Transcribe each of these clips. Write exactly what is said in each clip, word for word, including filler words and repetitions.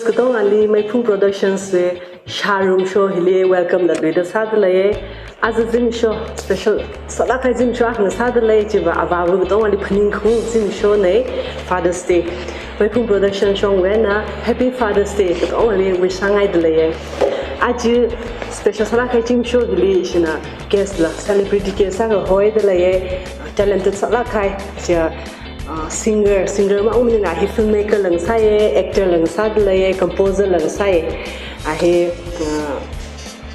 Katongali Meiphung Productions se Shārum Show hili welcome latluida sādalei. Aja zimiksho special sālākhai zimiksho akha sādalei, chiva avāva katongali phaningkhaung zimiksho nei, Father's Day. Meiphung Production shongwui eina Happy Father's Day katongali wish sāngaidalei. Aja special sālākhai zimiksho hili ishina guest la, celebrity guest akha hoidalei, talented sālākhai, chia, ah, singer, singer mang maningla hi filmmaker la ngasāi, actor la ngasādalei, composer la ngasāi. A hi, ah,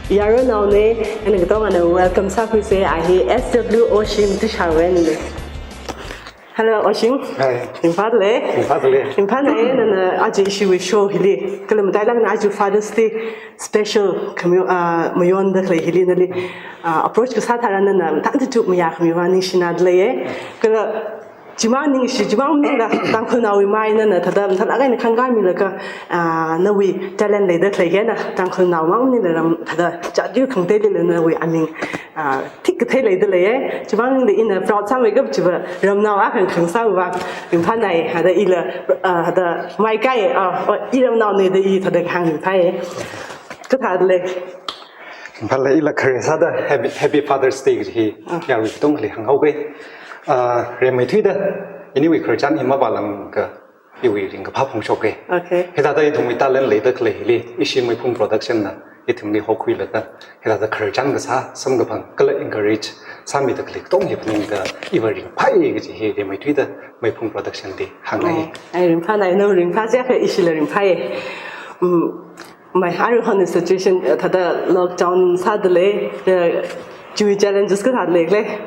yaronao nei, ana katongana welcome sākhuisa, a hi S W Oshim Tishawen nei. Hello, Oshim. Hi. Ringphālei. Ringphālei. Ringphānai, nana aja ishiwui show hili. Kala matailāk eina aja Father's Day special khami, ah, mayonda khalei hili nali, ah, approach kasā tharan nana mathāda chukmaya khami vang ningshinadalei. Kala chimang ningshi, chimang maningla Tangkhulnaowui mai nana thāda mathālāk eina khangkāmilaga, ah, nawui talent leida khalei eina Tangkhulnao mang maningla ram thāda jat yur khangateilila nawui aming, ah, thik kathei leidalei. Chimang maningla ina proud sāmeikap chiva ramnao akha khangasā vang ringphānai, thāda ila, ah, thāda maikai, ah, oh, i ramnao nei da i thāda kahāng ringphāi. Kathālei. Ringphālei, ila khare sāda Happy, Happy Father's Day kaji hi, ah, yarui katongali hānghaoke. Ah, rimeithuida, iniwui khararchan hi mavālāngakha iwui ringkaphā phongshoke. Okay. Hithāda ithumwui talent leida khalei hili, ishi Meiphung Production na ithumli hokhuilaga, hithāda khararchan kasā, samkaphang kala encourage sāmida khalei katong hi phaningda iva ringphāi kaji hi rimeithuida Meiphung Production li hāngngai. Oh, ai ringphānai, nao ringphā jiakha ishila ringphāi. Mm, mai aruihon situation, eh, thāda lockdown sādalei, eh, chiwui challenges kathāda leilei.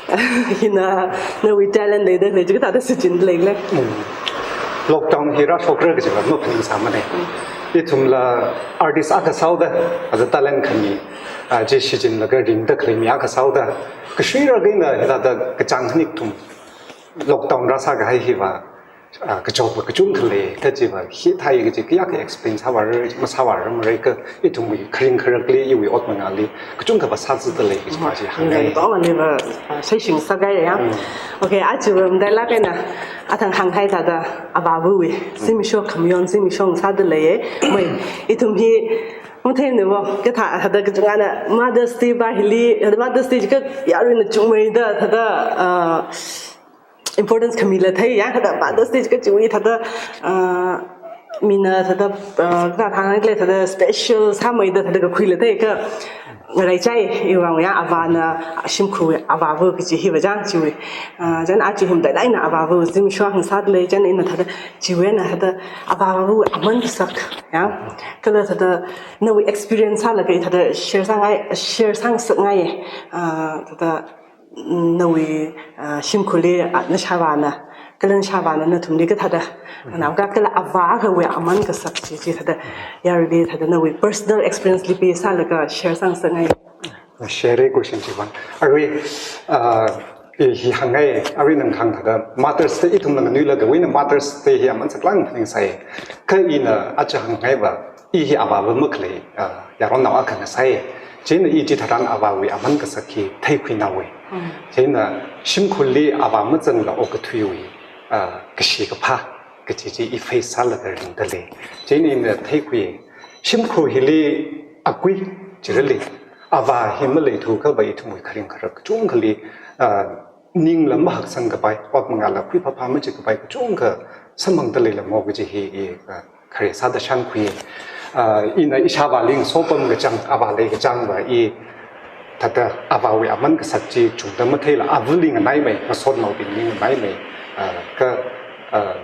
Hina nawui talent leida khalei chi kathāda shichinda leilei. Mm. Lockdown hi rāshokra kajiva maphaningsāmanei. Mm. Ithumla artist akha sāhaoda, aja talent khami, ah, chi shichinlaga ringda khalei mi akha sāhaoda, kashuira kaina hithāda kachāng khani kathum lockdown rāsākahai hiva, ah, kachot kachungkha lei, kajiva hithāi kaji kayākha explain sāvāra, masāvāra marei kha ithumwui kharing kharakli, iwui ot mangāli kachungkhava sāzatdalei kajiva chi hāngngai. Ringkatonga niva, ah, shāshing sākahai ya. Mm. Okay, aja matailāk eina athang hānghai thāda avāvawui zimiksho, khamayon zimiksho sādalei. Mai, ithum hi matheimanei vo, kathā, thāda kachungana Mother's Day va hili, thāda Mother's Day jiakha yaruina chungmeida, thāda, ah, importance khamila thei ya, thāda Father's Day kachiwui thāda, ah, mina thāda, ah, kathā thāngai khalei thāda special sāmeida thāda kakhuila thei kha ngaraichai iwui vang ya, avāna shimkhurwui avāva kaji hiva chang chiwui. Ah, chieina aja hi matailāk eina avāva zimiksho hāngsādalei, chieina ina thāda chiwui eina thāda avāvawui aman kasak ya. Kala thāda nawui experience sālaga thāda share sāngai, share sāngasakngai. Ah, thāda nawui, ah, shimkhurli, ah, nashāvāna, kala nashāvāna nathumli kathāda, mm-hmm, nganākha kala avā akhawui aman kasak chi, chi thāda, yaruili thāda nawui personal experience li base sālaga share sāngasakngai. Share question chi vang. Arui, ah, i hi hāngngai, arui nana kahāng thāda Mother's Day ithumna nganuilakha wui eina Mother's Day hi aman saklāk phaningsai. Kha ina aja hāngngaiva, i hi avāva makhalei, ah, yaronnao akha ngasai. Chieina i chitharan avāwui aman kasak hi theikhuinaowei. Mm. Chieina shimkhurli avā mazangla okathuiwui, ah, kashi kaphā kaji chi i face sālaga ringdalei. Chieina ina theikhui, shimkhur hili akui chirali, avā hi maleithuakhava ithumwui kharing kharak kachungkhali, ah, ningla mahaksangkapai, ot mangāla khuiphāphā machikapai kachungkha samphangdaleilamo kaji hi i, ah, khare sāda shānkhui. Ah, ina ishāvāli ngasopam kachāng, avā lei kachāngva i thāda avāwui aman kasak chi chungda matheila avali nganaimei, ngasotnaobingli nganaimei, ah, kha, ah,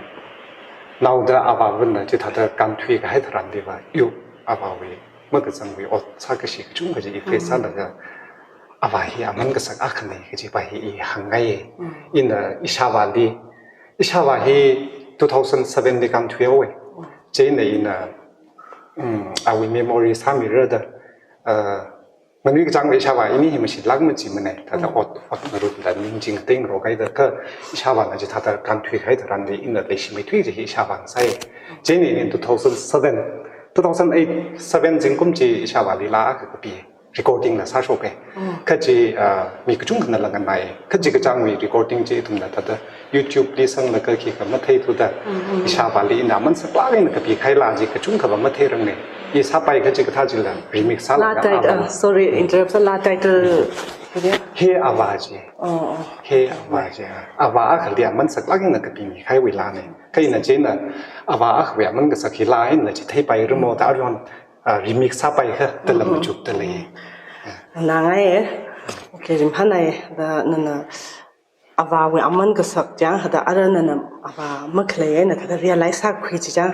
naoda avāvana chithāda kānthuikahai tharanliva, yu avāwui makazangwui ot sākashi kachungkha chi i face sālaga, avā hi aman kasak akhanei kajiva hi i hāngngai. Mm. Ina ishāvāli, ishāvā hi two thousand seven li kānthuihaowei. Mm. Chieina ina, mm, awui memory sāmira da, ah, nganui kachāngva ishāvā ini hi mashitlāk majimanei, thāda, mm, ot, ot ngarutla ningching teng rokaida kha ishāvāna chithāda kānthuikahai tharanli ina leishimeithui kaji hi ishāvāna sai. Chieina ina two thousand seven, two thousand eight, seven zingkum chi ishāvāli laa akha kapi. recording la sāshoka. Kha chi, ah, mi kachungkhana la nganāya. Kha chi kachāngwui recording chi ithumna thāda YouTube li sanglaga khikha matheithuda. Ishāvāli ina aman saklāk eina kapikahai laa chi kachungkha va matheiranga. I sāpai kachi kathā chila remix sālaga. Laa title, ah, sorry, interrupt sā, laa title. He Avā chi. Oh, oh. He Avā chi. Avā akhali aman saklāk eina kapimikahaiwui laana. Kha ina chieina Avā akhawui aman kasak hi laa eina chitheipairamo da aruihon, ah, remix sāpaikha da lam machukda lei. Nganāya. Okay, ringphānāya da nana Avāwui aman kasak chang, hada ara nana Avā makhalei eina thāda realize sākhui chi chang.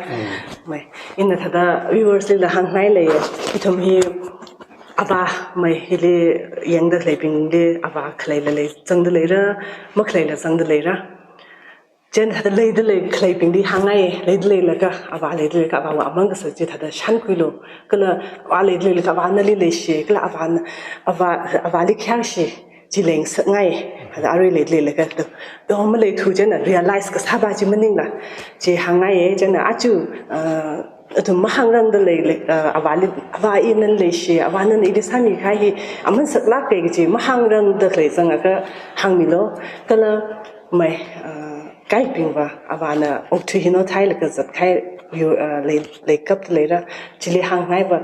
Mai, ina thāda viewers lila hāngngai leiya. Ithum hi Avā mai hili yangda khaleibingli Avā khaleila lei zangda leira, makhaleila zangda leira. Chieina thāda leida lei khaleibingli hāngngai, leida leilaga, Avā leida leilaga, Avāwui aman kasak chi thāda shānkhuilu. Kala Avā leida leilaga, Avā nali leishi, kala Avā, Avā, Avāli khayāshi, chi leingasakngai. Thāda arui leida leilaga, thāda, yo, maleithu chieina realize kasā pa chi maningla. Chi hāngngaiya, chieina achu, ah, athum mahāngrangda lei, lei, ah, Avāli, Avā I nali leishi, Avā nana ili sāmikahai hi aman saklāka kaji mahāngrangda khalei zangakha hāngmilu. Kala mai, ah, kahaibingva Avāna okathui hi nao thailaga zatkahai yu, ah, lei, leikapta leira, chili hāngngai pa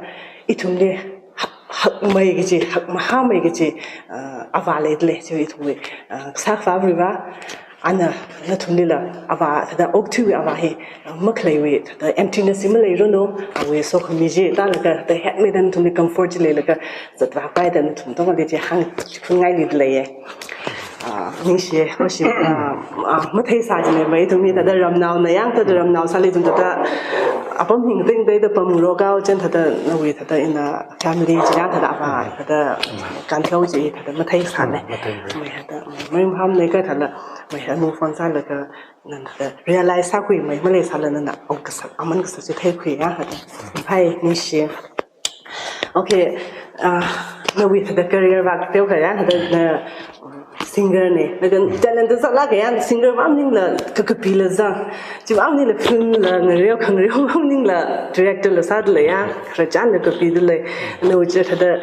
ithumli hak, hakmei kaji, hakmahāmei kaji, ah, Avā leida lei, chi ithumwui, ah, sākhavā pa, ana nathumlila Avā, thāda okathuiwui Avā hi, ah, makhaleiwui, thāda emptiness hi maleiranu, awui sokhami chi tālaga, thāda hatmida nathumli comfort chi leilaga, zatvāpai da nathum tongli chi hāngchiphun ngailida leiya. Ah, ningshiya, hoshi, ah, ah, matheisā jilei mai ithum hi thāda ramnaona yang, thāda ramnao sāli ithum thāda apam hi ngateiteida pamngarok haowa chieina thāda nawui thāda ina family chi yang thāda Avā thāda kankhao chi thāda matheisāna. Mai thāda, mai, mai ham ne ka thāda, mai ha move on sālaga, nana thāda realize sākhuimei maleisāla nana kasak, aman kasak chi theikhuiya thāda. Hai, ningshiya. Okay, ah, nawui thāda career vak teokha ya, thāda na singer na, laga talent sālaga ya, singer va maningla ka, kapila zang. Chi va maningla film la ngareo khangareo va maningla director la sāda lei ya, khararchanla kapida lei. Nawui chi thāda,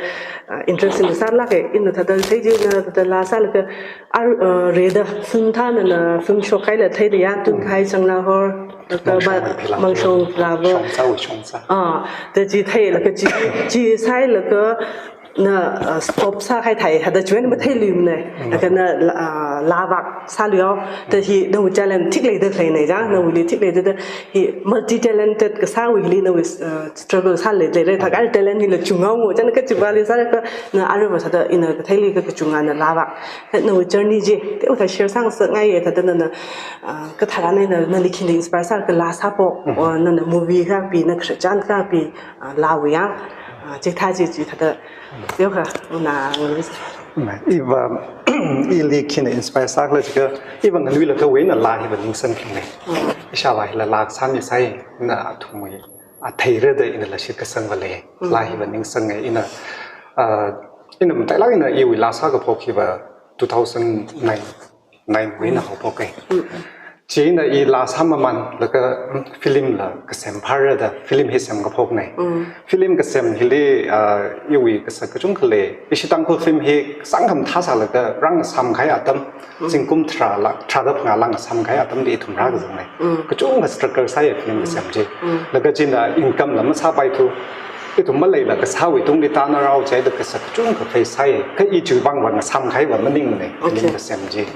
ah, interesting sālaga, ina thāda thei china thāda laa sālaga, ar, ah, rida film thāna na film shokhaila theida ya, Tunkahai Changlahor, laga ba, Mangshong Philā. Mangshong Philā va. Shongza, Shongza. Ah, da chi theilaga chi, chi sālaga na, ah, stop sākahai thai, hada chuen matheiluimana. Laga na, ah, laa vak sāluihaowa. Da hi nawui talent thik leida khaleina chang, nawuili thik leida da hi multi talented kasāwuili nawui, ah, struggle sālei, lei, lei, thak ar talent hila chunghaowa, chang kachivali sālaga na aruiva sāda ina katheili ka kachungana laa vak. Nawui journey chi, teokha share sāngasakngaiya, thāda nana, ah, kathāda nana, nali khina inspire sālaga laa sāphok, or nana movie kapi, na khararchan kapi, ah, laawui yang, ah, chithā chi, chithāda, teokha, una, ngavisa. Iva, ili khina inspire sākhala jiakha, iva nganuilakha wui na laa hiva ningsang khinga. Ishāvā hila laa sāmisai, na athumwui, ah, theirada ina lashit kasangva lei. Laa hiva ningsanga ina, ah, ina matailāk eina iwui laa sākaphok hiva two thousand nine, nine wui eina haophoka. Chieina i laa sāmamānlaga, mm, film la kasem phārada, film hi semkaphokna. Film kasem hili, ah, iwui kasak kachungkha lei. Ishi Tangkhul film hi sangkhamathā sālaga rāngasāmkahai atam, zingkum tharā la, tharāda phangā la ngasāmkahai atamli ithum rākazangna. Kachungkha struggle sāya film kasem chi. Laga china income la masāpaithu. Ithum maleila kasāwui tungli tāna rao chida kasak kachungkha face sāya. Kha i chiwui vangva ngasāmkahaiva maningmana, film kasem chi.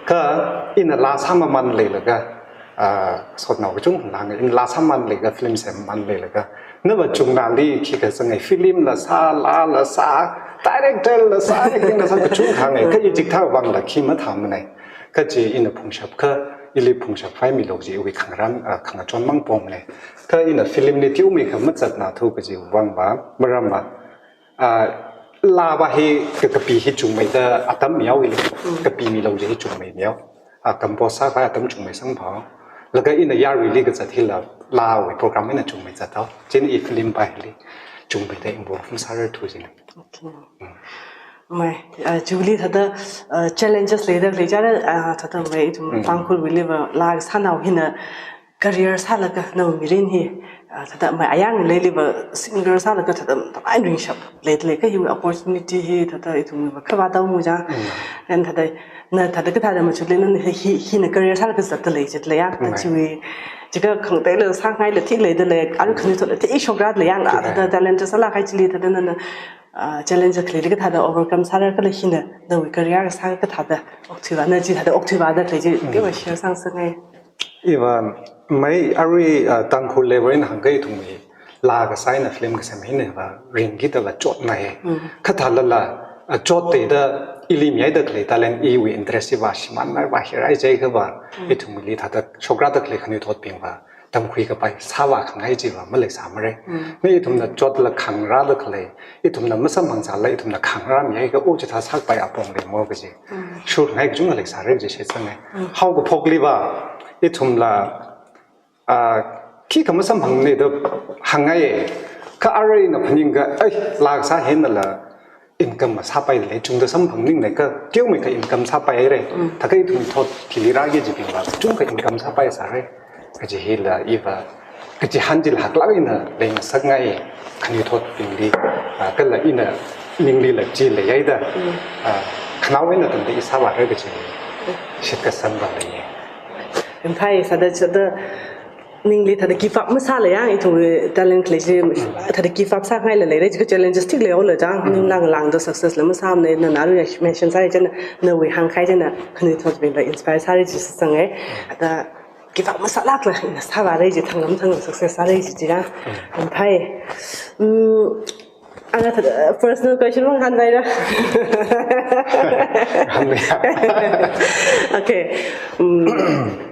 Kha ina laa sāmamān leilaga, ah, sotnao kachungkha langa, ina laa sāmamān leilaga, film semmamān leilaga, nava chungnali khikha zangai, film la sā, laa la sā, director la sā, acting la sā, kachungkha ngai, kha i chikathā vangla khi mathāmana. Kha chi ina phungshap kha, ili phungshap phāmilu kaji iwui khangarān, ah, khangachon mang pongna. Kha ina film li teomeikha mazatnathu kaji vangva, maramva, ah, laava hi ka, kapi hi chungmeida atam mihaowa ili, kapimilu kaji hi chungmei mihaowa. Ah, compose sākahai atam chungmeisangphā. Laga ina yaruili kazat hila, laawui program eina chungmeizathaowa. Chieina i film pa hili chungmeida involve masārarthu jina. Okay. Mai, ah, chiwuili thāda, ah, challenges leida lei jiakha, ah, thāda mai ithum Tangkhulwuiliva laa sānao hina career sālaga nawui mirin hi, ah, thāda mai ayang leiliva singer sālaga thāda tamai ringshap leidalei, kha hiwui opportunity hi thāda ithumva khavā tau mu jang. Then thāda na thāda kathāda machuk lei, na hi, hina career sālaga zatdalei jidalei ya. Thāda chiwui, jiakha khangateila sāngaila thik leidalei, arui khanuithotla thik shokralei ya, thāda talent sālāk kahai chili thāda nana, ah, challenge khaleili kathāda overcome sāra, kala hina nawui career sā kathāda okthuivā, na chithāda okthuivāda khalei chi, keva share sāngasakngai. Iva mai arui, ah, Tangkhul level eina hāngkha ithumwui laa kasā eina film kasem hina va ringkida va chotngai. Kha thālala, ah, chotda ili mihaida khalei talent iwui interest iva shimānmei va hirai jiakha va ithumli thāda shokrada khalei khanuithotbingva tamkhui kapai sāvā khangai chiva maleisāmara. Ni ithumna chotla khangarāda khalei, ithumna masamphang sālala ithumna khangarā mihaiakha, o chithā sākapai apong leimo kaji shurngai kachungkha leisāra kaji shitsangngai. Haokaphokliva ithumla, ah, khikha masamphangmana da hāngngai. Kha arui ina phaningakha, ai, laa kasā hinala income masāpailei, chungda samphangningnei, kha teomeikha income sāpaira. Thākha ithum thot khili rāki jibingva chungkha income sāpai sāra kaji hila iva kachihān chila haklāk eina leingasakngai, khanuithotbingli, ah, kala ina ninglila chi leihaida, ah, khanao eina tangda i sāvāra kaji shitkasangva leiya. Ringphai, sāda, sāda ningli thāda give up masāla ya, ithum talent khalei chi thāda give up sāngaila leira, jiakha challenges thik leihaola jang, ningla ngalāngda success la masāmana, nana arui mention sāi chieina nawui hāngkahai chieina khanuithotbingla inspire sāra chi shitsangngai. Thāda give up masālākla ina sāvāra chi, thanglam thanglam success sāra chi chi ya. Ringphai. Mm, ana thāda personal question mang hānpaira. Hānpaiya. Okay. Mm.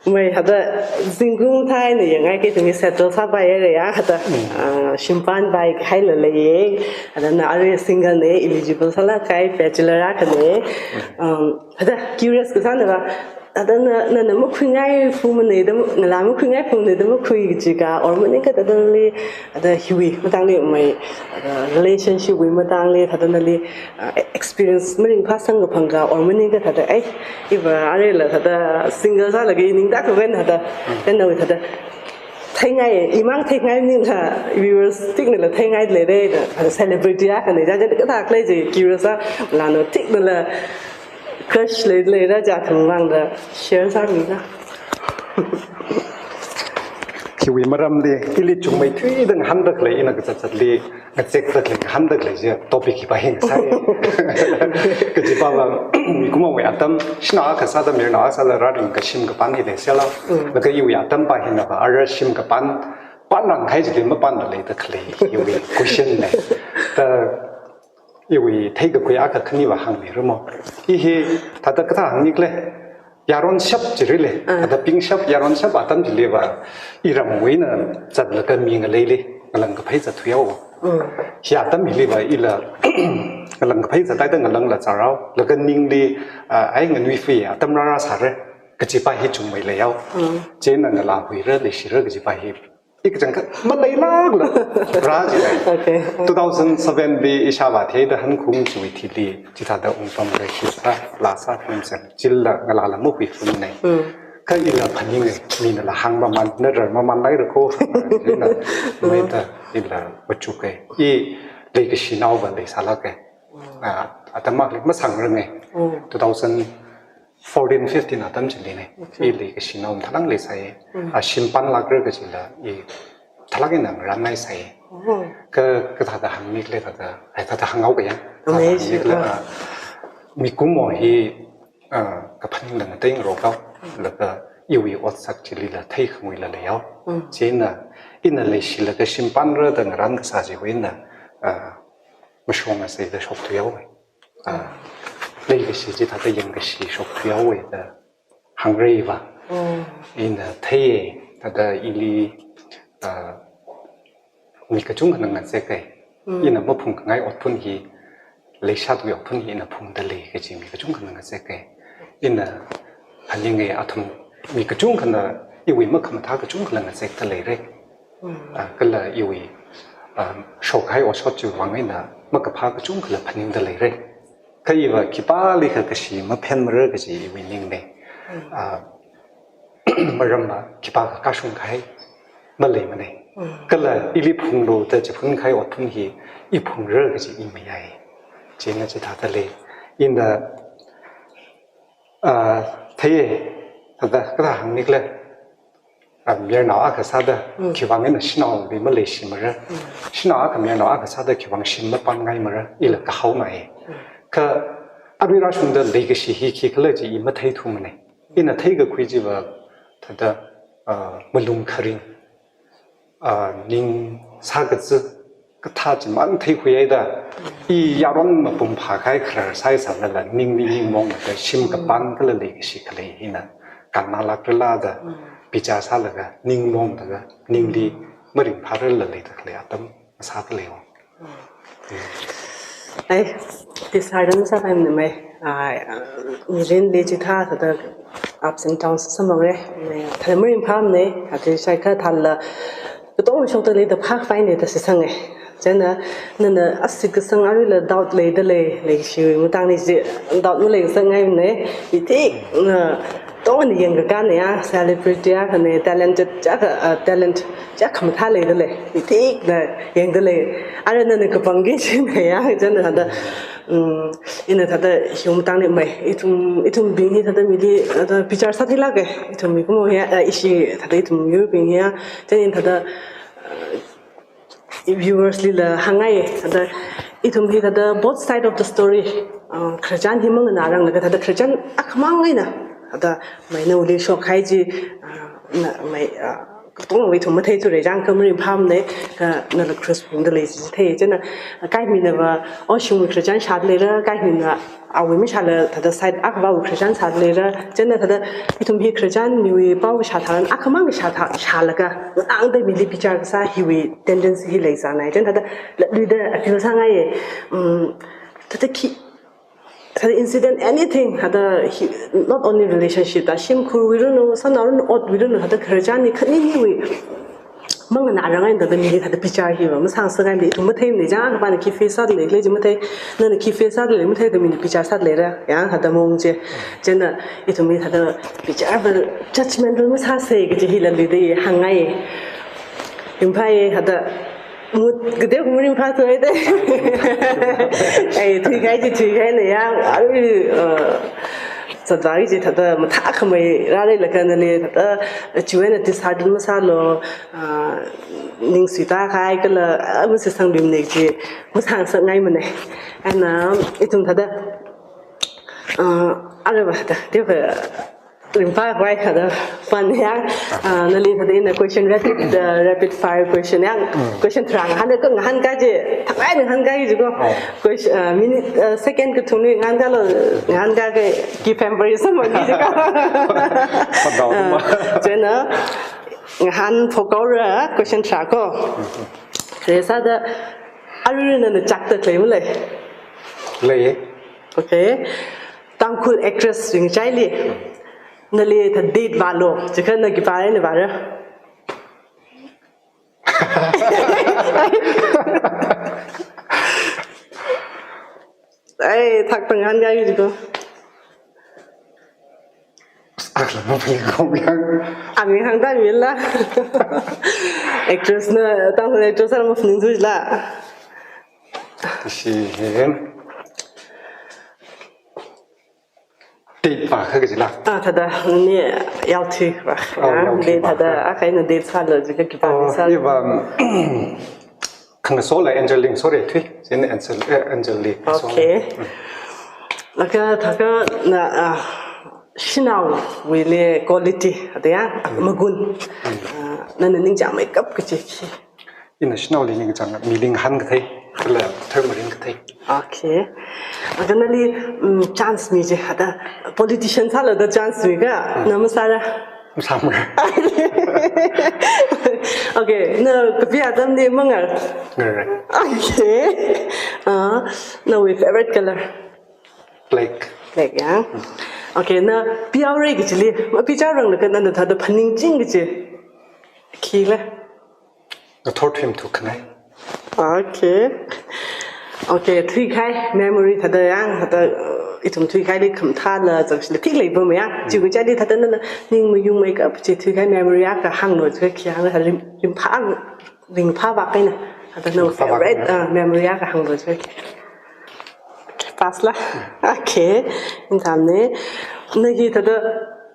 Mai thāda zingkum thāi na yangngai kha ithumwui settle sāpaira ya, thāda, ah, shimpān paihaila leiya, thāda na arui single na, eligible sālāk kahai, bachelor akhana. Um, thāda curious kasāna va, thāda na, na, na makhuingai phungmana da, ngalā makhuingai phungna da makhui kaji ka, or maningakha thāda nali, thāda hiwui matangli mai, thāda relationship wui matangli, thāda nali, ah, experience maringphāsang kaphang ka, or maningakha thāda, ai, iva aruila thāda single sālaga i ningda khavai thāda, then nawui thāda theingai, imang theingai maningla, viewers thiknala theingai leira da, thāda celebrity akhana, ja, ja, kathā khalei chi curious sā, la no thiknala crush lei, leira, ja, thangmangda share sāmila. Khiwui maramli, ili chungmeithuida ngahānda khalei, ina kazatzatli ngazekda khalei, ngahānda khalei chi topic hi pa hi ngasai. Kajipa va, mikumowui atam, shanao akha sāda, mirnao akha sāda rāring kashim kapan hi leisela. Laga iwui atam pa hina va, ara shim kapan, panrang kahai chili mapanla leida khalei, iwui question na. Ta, iwui theikakhui akha khaniva hāngmira mo. I hi thāda kathā hāngni khala, yaronshap chili, thāda pingshap, yaronshap atam chiliva, iramwui eina zatlaga mi ngaleili ngalang kaphei zatthui haowa. Hi atam hiliva ila ngalang kaphei zathaida ngalangla zārhao, laga ningli, ah, ai nganuifui atam rāra sāra kajipa hi chungmei leihao. Chieina ngalāhuira, leishira kajipa hi i kachangkhat maleilākla rā jilei. Okay. Two thousand seven li ishāvā theida hankhung chiwui thili, chithāda ungpamda hisa, laa sā, film sem, chila ngalāla mahuiphunna. Kha ila phaninga, minala hāngmaman, na rarmaman leira ko, ina, maida ila machuka. I leikashinaova leisālāka. Ah, atam akha masangranga. Two thousand fourteen fifteen atam chilina. Okay. I leikashinao mathalang leisai. Ah, shimpanlākra kajila i thalak eina ngarānngaisai. Ka, kathāda hāngni khala thāda, ai, thāda hānghaoka ya. Thāda hāngni khala, ah, mikumo hi, ah, kaphaningla ngateingarok haowa, laga iwui otsak chilila theikhanguila leihao. Chieina, ina leishilaga shimpanra da ngarān kasā chiwui eina, ah, mashungngasakda shokthui haowa. Ah, leikashi chithāda yangkashi shokthui haowa da hāngra iva. Ina theiya, thāda ili, ah, mi kachungkhana ngazekai. Ina maphungkhangai otphun hi, leishatwui otphun hi ina phungdalei kaji mi kachungkhana ngazekai. Ina phaninga athum mi kachungkhana iwui makhamathā kachungkhala ngazekda leira. Ah, kala iwui, ah, shokhai otshot chiwui vang eina makaphā kachungkhala phaningda leira. Kha iva khipālikha kashi maphenmara kaji iwui ningna. Ah, maramva khipākha kashung kahai maleimanei. Kala ili phunglu da chiphun kahai otphun hi i phungra kaji i mayai. Chieina chithāda lei. Ina, ah, theiye, thāda kathā hāngnikhala. Ah, mayarnao akha sāda, khivang ina shanaoli maleishimara. Shanao akha mayarnao akha sāda khivang shim mapangngaimara. Ila kahaonai. Kha arui rāshungda leikashi hi khikhala chi i matheithumanei. Ina theikakhui chiva thāda, ah, malung kharing, ah, ning sākazi kathā chimang theikhuihaida, i yaron mapung phākahai kharar sāsālala, ningli ningmonglaga, shim kapan kala leikashi khalei hina, kannalākrala da, bichar sālaga, ningmonglaga, ningli maringphārala leida khalei atam masāda leiwo. Ai, dishearten sāpaimana mai. Ai, mirinli chithā thāda ups and downs samphangre. Mai, thāda maringphāmanei, ati shaikha thāla, katongshokda leida phākhapainei da shitsanga. Chieina, nana asit kasang aruila doubt leida lei, leishiwui matangli chi, doubt maleisāngaimanei. Ithik, na, tongna yangkakāna ya, celebrity akhana, talented, chaka, ah, talent, chaka mathā leida lei. Ithikna yangda lei. Ara nana kapangki china ya, chieina thāda, um, ina thāda hiwui matangli mai. Ithum, ithumbing hi thāda mili, thāda bichar sātheilāka. Ithum mikumo ya, ah, ishi thāda ithum yur bing ya. Chieina thāda, ah, viewers lila hāngngai, thāda ithum hi thāda both side of the story, ah, khararchan hi manganāranglaga thāda khararchan akhamang eina, thāda mai nawuili shokhai chi, ah, na, mai, ah, katongawui ithum matheithura chang kha maringphāmanei, kha nala cross bingda lei chi thei, chieina, ah, kaikha minava, oh, shimwui khararchan shāda leira, kaikha mina, awui mashāla thāda side akhawui khararchan sāda leira. Chieina thāda ithum hi khararchan miwui pao shātharan akhamang shātha, shālaga, ngatangda mili bichar kasā hiwui tendency hi leisānei. Chieina thāda latluida appeal sāngaiye. Um, thāda khi, thāda incident, anything, thāda hi, not only relationship, thāda shimkhurwui ranu, sānaoranu, otwui ranu, thāda khararchan hi khaniniwui manganārangai thāda mili thāda bichar hiva masāngasakngaimana, ithum matheimanei, chang kaphāna khi face sāda lei, lei chi mathei, nana khi face sāda lei, matheida mina bichar sāda leira, ya, thāda mong chi. Chieina ithum hi thāda bichar va judgmental masāsei kaji hi latluida hāngngai. Ringphāye, thāda mood kateo maringphāthuwa da. Ai, thuikahai chi thuikahaina ya, arui, uh, zatvāki chi thāda mathākhamei rāreilaga nali thāda chiwui eina dishearten masālu, ah, ning suitākahai kala, ah, masi sangluimanei chi masāngasakngaimanei. Ana ithum thāda, ah, arui va thāda, teokha ringphākhavai thāda pan ya, ah, nali thāda ina question rapid, ah, rapid fire question ya, question tharā ngahānda kha ngahānka chi, thakai ngahānka chi ko. Question, ah, minute, ah, second kathumli ngahānkalu, ngahānka kha ki pamper samphang chi ko. Padau ma. Ah, chieina, ngahānphok haora, question tharā ko. Kha sāda, arui nana chakda khalei malei? Lei. Okay. Tangkhul actress ringchaili nali thāda date vālu, chikha na khipā eina vāra? Ai, thakta ngahānkai chi ko. Akla maphaning kong yang. Aming hāngda mila. Actress na, Tangkhul actress na maphaning thuila. Ishi hen. Date vākha kajila. Ah, thāda, ni yaothui vā. Oh, ah, yaothui date vā. Thāda, akha eina date sālu, chikha khipā sālu. Oh, iva, mm, khangasola Angel Ling, sorry, thui. Chieina Angel, eh, Angel Ling. Okay. Mm. Laga thākha na, ah, shanaowuili quality, thāda ya, magun. Mm. Ah, nana ningchāngmeikap kaji khi. Ina shanaoli ningkachāng, mili ngahān kathei, kala tharmarin kathei. Okay. Laga nali, mm, chance mi chi, thāda politician sālu da chance mi kha, mm, na masāra? Masāmara. Okay, na kapi atamli mangar? Ngar. Okay. Ah, nawui favorite color? Black. Black, ya. Mm. Okay, na pihaora kajili, mapicharranglaga nana thāda phaningching kaji khila? Ngathor thuimathuk khangai. Okay. Okay, thuikahai memory thāda ya, thāda, uh, Ithum thuikahaili khamathāla zangshila thik leipamya. Chiwui chili thāda nana ning mayungmeikap chi thuikahai memory akha hānglu, thuikahai hānglu, rim, ringphā, ringphāvak eina. Thāda nana ringphāvak favorite, eina. Ah, memory akha hānglu, thuikahai. Pass la. Okay. Ning tham ne. Nagi thāda,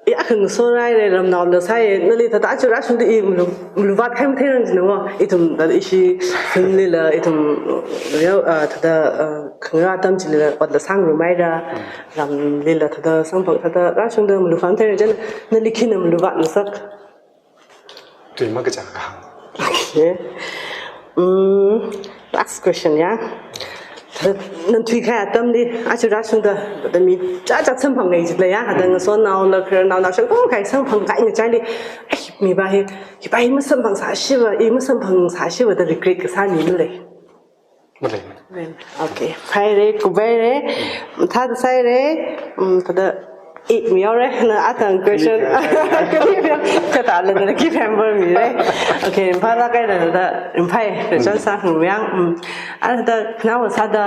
ya, akha ngasorai re, ramnaola sāi, nali thāda aja rāshungda i malu, maluvat kahai mathei rang jina wo. Ithum thāda ishi film lila, ithum, ya, ah, thāda, ah, khangarā atam chilila otla sāngarumhaira, ramlila thāda samphang thāda rāshungda malu phāmei thei rang jina, nali khina maluvat ngasak. Tui makachā kahāng. Okay. Mm, last question ya. Thāda nana thuikahai atamli, aja rāshungda, thāda mi chāchā samphangngai jila ya, thāda ngasotnaola, khararnaola, shangkong kahai samphangkahai ngachaili, ai, mi va hi, hi va hi masamphangsāshiva, i masamphangsāshiva da regret kasā mi malei. Malei. Malei. Okay. Phaire, kupaire. Thāda sāire. Mm, thāda, i, miyaore, na athang question. Kali miya. Kali miya. Kathāla na ki phambar mire. Okay, phālāk eina thāda, phai, question sāngarumyang. Mm. Ara thāda, khanaowa sāda,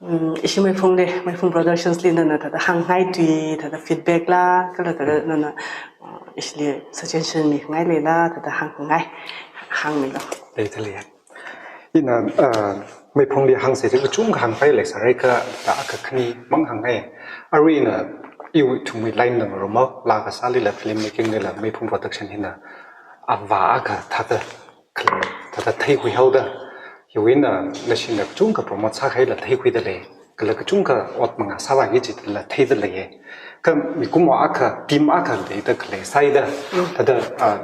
mm, ishi Meiphungli, Meiphung Productions li nana thāda hāngngai tui, thāda feedback la, kala thāda nana, uh, ishili suggestion mingai leila, thāda hāngngai, hāngmilu. Leida lei. Ina, ah, Meiphungli hāngsa chi kachungkha hāngpai leisārai kha, thāda akha khani mang hāngngai. Arui ina, iwui ithumwui line na ngarumhaowa, laa kasālila film making lila Meiphung Production hina avā akha thāda khalei, thāda theikhuihaoda. Hiwui eina nashina kachungkha promote sākahaila theikhuida lei. Kala kachungkha ot mangā sāvāki jila theida leiya. Kha mikumo akha, team akha leida khalei sāida. Mm. Thāda, ah,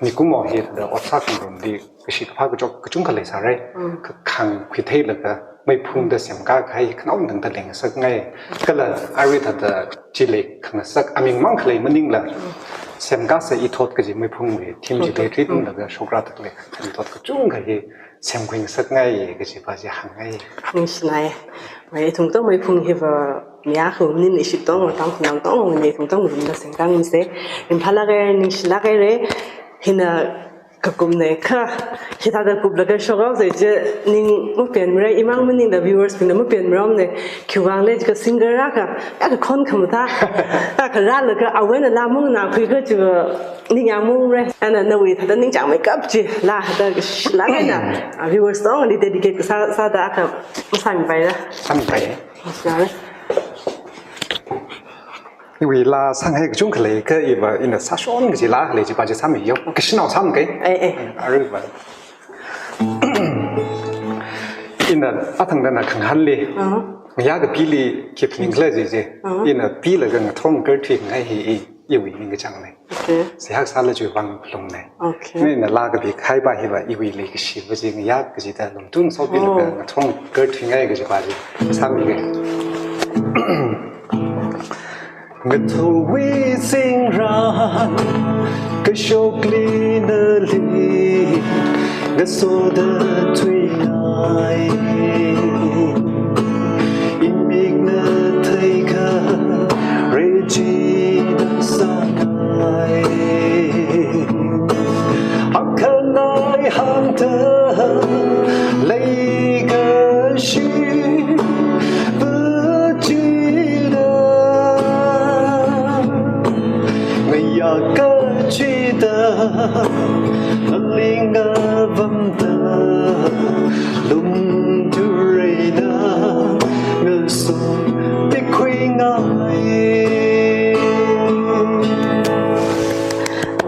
mikumo hi thāda ot sākhangarumli kashi kaphā kachot kachungkha leisārai. Mm. Kha khangkhui theilaga Meiphungda semkā kahai khanaowa tangda leingasakngai. Kala arui thāda chili khangasak aming mang khalei maningla. Mm. Semkāsa ithot kaji Meiphungwui team chili thot, thot, mm, treat laga shokra tak lei. Ithot kachungkha hi semkhui ngasakngai kaji pa chi hāngngai. Ningshinai. Mai ithum tong Meiphung hiva mi akha maningla ishi tong, Tangkhulnao tong, mi ithum tong rumda sengkang se. Ringphālāka, ningshilāka re. Hina kakumna kha. Hithāda kuplaga shokhaosa chi ning mapenmara, imang maningla viewers bingna mapenmara ne. Khiwuivang le kha singer akha, ya kakhon khamathā. Kha kharālaga awui eina laa manganākhui kaji va ningyāng mure. Ana nawui thāda ningchāngmeikap chi, laa thāda kashilāk eina, ah, viewers tongli dedicate kasā, sāda akha masāmipaira. Sāmipai. Masāra. Iwui laa sānghai kachungkha lei kha iva ina sāshon kaji laa khalei chi pa chi sāmiyo. Kashinao sāmkei. Eh, eh. Aruiva. Ina athang dana khangahānli. Uh-huh. Ngayā kapili khi phaningkhala jiji. Uh-huh. Ina pilaga ngathor ngarthuingai hi i, iwui ningkachāngna. Okay. Seihā kasāla chiwuivang phalungnai. Okay. Ina laa kapi kahai pa hiva iwui leikashi pa chi ngayā kajida lungtun sopilaga, oh, ngathor ngarthuingai kaji pa chi sāmikei. Ngathorwui zingrān kashokli nali ngasoda thuingai. Imikna theikha reji nang sāngai. Akhanai hāngda leikashi pa china ngayā kachida aling avamda lungtureina ngaso pikhuingai.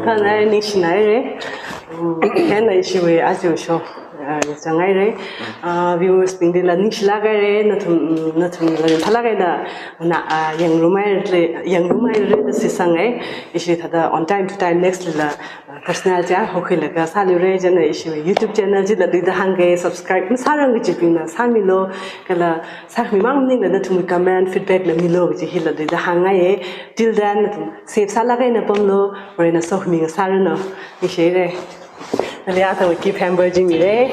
Khanai ningshinai re. Mm, hina ishiwui aja show, ah, yangchangai re. Ah, viewers bingdila ningshilāk haira, nathum, mm, nathumla ringphālāk eina, na, ah, yangrumhaira, yangrumhaira da shitsangai. Ishi thāda on time to time next lila, ah, personal cha hokhuilaga sāluira, chieina ishiwui YouTube channel chila luida hāngkei, subscribe masārang kajibingna sāmilu, kala sāmimang maningla nathumwui comment, feedback la milu kaji hila luida hāngngaiya. Till then, nathum safe sālāk eina pamlu, Varena sokhami ngasāranu. Ningshihaira. Nali athang keep hamper jimira.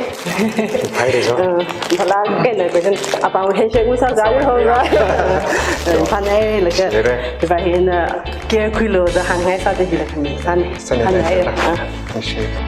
Hai re jo. Uh, phalāk eina question apam handshake masāzāya hoga. Uh, phanai laga. Ningshihaira. Iva hina care khuilu da hāngngai sāda hila khami sāna. Sāna, phanai. Sāna. Uh. Ningshi.